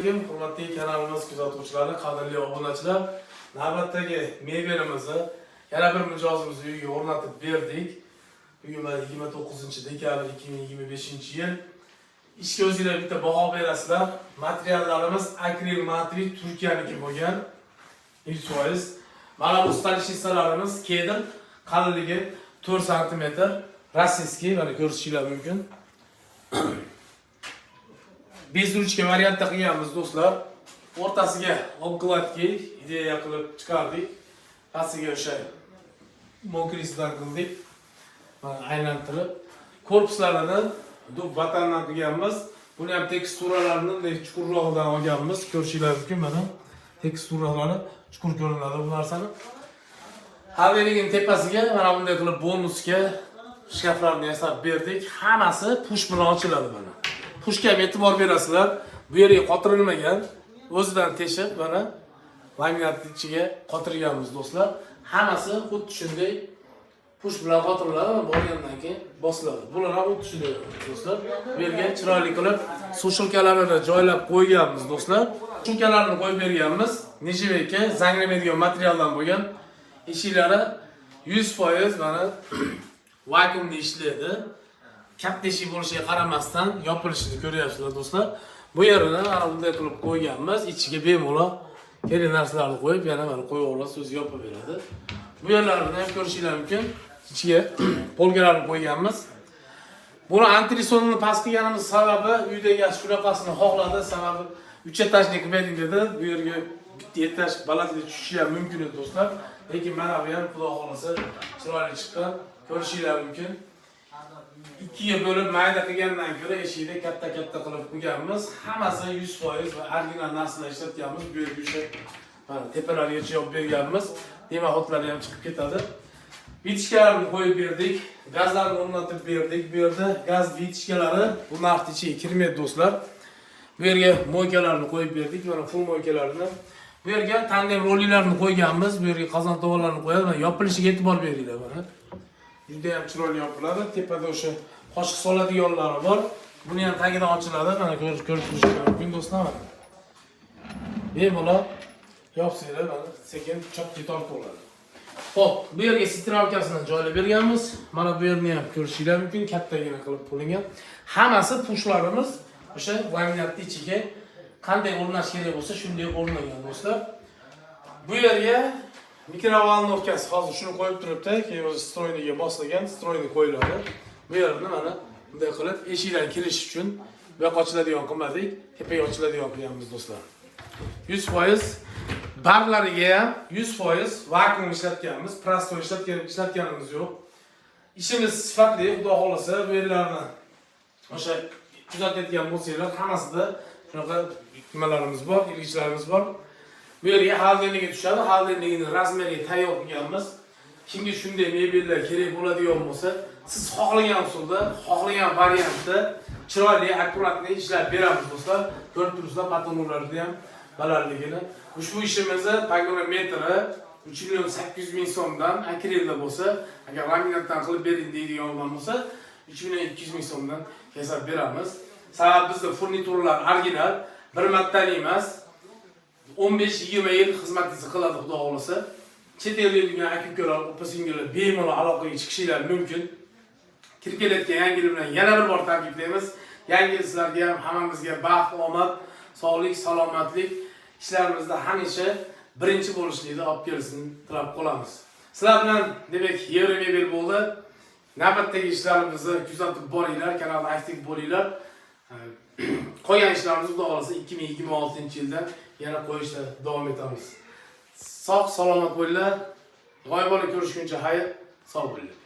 Alaykum, hurmatli kanalimiz kuzatuvchilari, qadrli obunachilar. Navbatdagi mebelimizni yana bir mijozimizni uyiga o'rnatib berdik. Bugun mana 29 dekabr 2025-yil. Ishga o'zinglar bitta baho berasizlar. Materiallarimiz akril matri, Turkiyaniki bo'lgan. 100%. Mana bu столешница larimiz кедр, qalinligi 4 sm, российский, mana ko'rishingiz mumkin. Без ручка variantda qilganmiz, do'stlar. O'rtasiga обкладки ideya qilib chiqardik. Pastiga o'sha мокрый sidan qildik. Mana aylantirib korpuslarini дуб vatandan qilganmiz. Buni ham teksturalarini bunday chuqurrog'idan olganmiz. Ko'rishingiz mumkin, mana teksturalari chuqur ko'rinadi bu narsani. Холодильник tepasiga mana bunday qilib bonusga shkaflarni yasab berdik. Hammasi push bilan ochiladi mana. Pushga ham e'tibor berasizlar. Bu yerga qotirilmagan, o'zidan teshib mana laminatni ichiga qotirganmiz, do'stlar. Hammasi xuddi shunday push bilan qotiriladi va borgandan keyin bosiladi. Bular ham xuddi shunday, do'stlar. Bu yerga chiroyli qilib сушилка larini joylab qo'yganmiz, do'stlar. Сушилка larni qo'yib berganmiz. Нержавейка, zanglamaydigan materialdan bo'lgan. Eshiklari 100% mana vakuumda ishlaydi. Katta eshik bo'lishiga qaramasdan yopilishini ko'ryapsizlar, do'stlar. Bu yerini mana bunday qilib qo'yganmiz. Ichiga bemalol kerakli narsalarni qo'yib, yana mana qo'yib olasiz, o'zi yopib beradi. Bu yerlarini ham ko'rishinglar mumkin. Ichiga полка larni qo'yganmiz. Buni antresolini past qilganimiz sababi uyda egasi shunaqasini xohladi. Sababi 3 этажный qilib bering dedi. Bu yerga bitta этаж balandlik tushishi ham mumkin edi, do'stlar. Lekin mana bu ham xudo xohlasa chiroyli chiqqan. Ko'rishinglar mumkin. Ikkiga bo'lib mayda qilgandan ko'ra eshikni katta katta qilib qo'yganmiz. Hammasi 100% va original narsalar ishlatganmiz. Bu yerga o'sha mana tepalargacha yopib berganmiz. Дымоход lari ham chiqib ketadi. Вытяжка larni qo'yib berdik. Gazlarni o'rnatib berdik. Bu yerda gaz вытяжка lari bu narxni ichiga kirmaydi, do'stlar. Bu yerga мойка larni qo'yib berdik. Mana full мойка larni. Bu yerga tandem rolilarni qo'yganmiz. Bu yerga qozon tovalarni qo'yadi. Mana yopilishiga e'tibor beringlar mana. Juda ham chiroyli yopiladi. Tepada o'sha qoshiq soladiganlari bor. Buni ham tagidan ochiladi. Mana ko'rib turishingiz mumkin, do'stlar mana. Bemalol yopsanglar, mana sekin chopga tortib oladi. Xo'p, bu yerga стиралка sini joylab berganmiz. Mana bu yerni ham ko'rishinglar mumkin, kattagina qilib qo'yilgan. Hammasi pushlarimiz o'sha laminatni ichiga qanday o'rnash kerak bo'lsa, shunday o'rnagan, do'stlar. Bu yerga микроволновка si hozir shuni qo'yib turibdi, keyin o'zi встроенный ga moslagan, встроенный qo'yiladi. Bu yerni mana bunday qilib eshikdan kirish uchun bu yoqqa ochiladigan qilmadik, tepaga ochiladigan qilganmiz, do'stlar. 100% barlariga ham 100% vakuum ishlatganmiz, простой ishlatganimiz yo'q. Ishimiz sifatli, xudo xohlasa, bu yerlarni o'sha kuzatayotgan bo'lsanglar, hammasida shunaqa nimalarimiz bor, ilgichlarimiz bor. Bu yerga холодильник i tushadi, холодильник ini размер iga tayyor qilganmiz. Kimga shunday mebellar kerak bo'ladigan bo'lsa, siz xohlagan usulda, xohlagan variantda chiroyli, аккуратный ishlab beramiz, do'stlar. Ko'rib turibsizlar потолок larni ham balandligini. Ushbu ishimizni pogona metri 3 million 800 ming so'mdan akrilda bo'lsa, agar laminatdan qilib bering deydigan odam bo'lsa, 3 million 200 ming so'mdan yasab beramiz. Sababi bizda furnituralar original, bir martalik emas. 15-20 yil xizmatingizni qiladi, xudo xohlasa. Chet elda yurgan aka ukalar, opa singillar bemalol aloqaga chiqishinglar mumkin. Kirib kelayotgan yangi yil bilan yana bir bor tabriklaymiz. Yangi yil sizlarga ham, hammamizga baxt, omad, sog'lik, salomatlik, ishlarimizda hamisha birinchi bo'lishlikni olib kelsin tilab qolamiz. Sizlar bilan demak Yevro Mebel bo'ldi. Navbatdagi ishlarimizni kuzatib boringlar, kanalda aktiv bo'linglar. Qolgan ishlarimizni xudo xohlasa 2026-yilda yana qo'yishda davom etamiz. Sog' salomat bo'linglar. G'oyibona ko'rishguncha xayr, sog' bo'linglar.